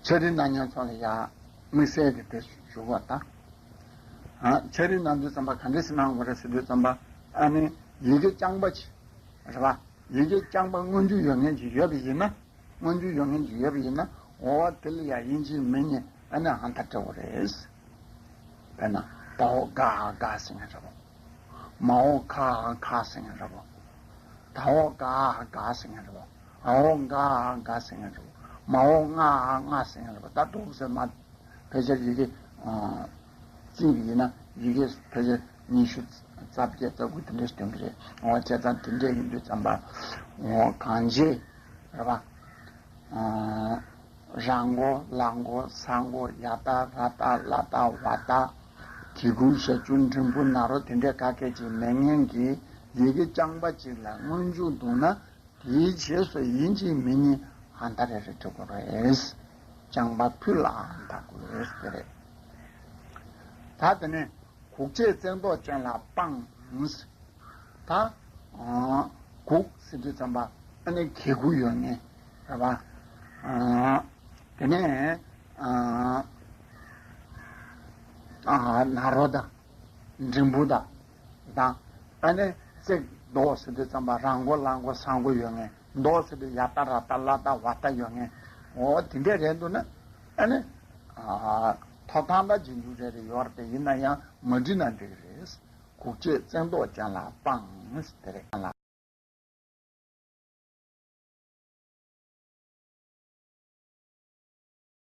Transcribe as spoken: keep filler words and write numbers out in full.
ཕྱག་བྲིས་གནང་མཁན་ཚོ་ལ་ཡ་དམིགས་བསལ་གྱི་དེ་ཞུ་བ་དང་། ཨ། ཕྱག་བྲིས་གནང་དུས་ཙམ་པ་ག་འདྲས་སེ་གནང་དགོས་རེད་ཟེར་དུས་ཙམ་པ། ཨ་ནི་ཡི་གེ་རྐྱང་པ་ཅིག་རེད་པ། ཡི་གེ་རྐྱང་པ་སྔོན་འཇུག་ཡོད་མཁན་ཅིག་ཡོད་པ་ཡིན་ན། སྔོན་འཇུག་ཡོད་མཁན་ཅིག་ཡོད་པ་ཡིན་ན། འོ་དེ་ལ་ཡ་ཡིན་གཅིག་མིན་གཉིས་ཨ་ནི་ཧ་མཐའ་སྤྲད་དགོས་རེད། དཔེར་ན་དའོ་ག་ག་ཟེར་མཁན་རེད་པ། མའོ་ཁ་ཁ་ཟེར་མཁན་རེད་པ། དའོ་ག་ག་ཟེར་མཁན་རེད་པ། འའོ་ག་ག་ཟེར་མཁན་རེད་པ། མའོ་ང་ང་ཟེར་མཁན་རེད་པ། ད་འདུག་ཟེར་མ། ཕལ་ཆེར་ཡི་གེ་ཨ་བརྩིས་པ་ཡིན་ན་ཡི་གེ་ཕལ་ཆེར་ཉི་ཤུ་རྩ་བརྒྱད་རྩ་དགུ་དེ་འདྲ་ཞིག་ཐོན་གྱི་རེད། འོ་བྱས་ཙང་དེ་འདྲ་ཡིན་དུས་ཙམ་པ། འོ་གང་བྱས་རེད་པ། ཨ། ར་མགོ་ལ་མགོ་ས་མགོ་ཡ་བཏགས་ར་བཏགས་ལ་བཏགས་ཝ་བཏགས། གི་གུ་ཞབས་ཀྱུ་འགྲེང་བུ་ན་རོ་དེ་འདྲའི་ག་གེ་ཅིག་མེད་མཁན་གྱི་ཡི་གེ་རྐྱང་པ་ཅིག་ལ་སྔོན་འཇུག་འདུག་ན། དེའི་རྗེས་སུ་ཡིན་གཅིག་མིན་གཉིས་ཧ་མཐའ་རེ་རེ་འབྲི་དགོས་རེད། རྐྱང་པ་ཕུད་ལ་ཧ་མཐའ་དགོས་དེ་རེད། ད་དེ་ནས་གུག་ཅན་བཙན་ཏོག་ཅན་ལ་སྤང་། ད་ཨ་གུག་ཟེར་དུས་ཙམ་པ་ཨ་ནི་གི་གུ་ཡོད་མཁན་རེད་པ། ཨ་དེ་ནས་ཨ་ཨ་ན་རོ་དང་། འགྲེང་བུ་དང་། དང་། ཨ་ནི་ཚིག་མདོ་ཟེར་དུས་ཙམ་པ་ར་མགོ་ལ་མགོ་ས་མགོ་ཡོད་མཁན། མདོ་ཟེར་དུས་ཡ་བཏགས་ར་བཏགས་ལ་བཏགས་ཝ་བཏགས་ཡོད་མཁན། འོ་དེ་འདྲས་རེད་འདུག་ན། ཨ་ནི་ཨ་ཐོབ་ཐང་ལ་རྗེས་འཇུག་རེ་རེ་ཡོད་རེད་དེ། ཡིན་ན་ཡང་མ་བྲིས་ན་འགྲིག་གི་རེད། གུག་ཅན་བཙན་ཏོག་ཅན་ལ་སྤང་། དེ་རེད། ལ་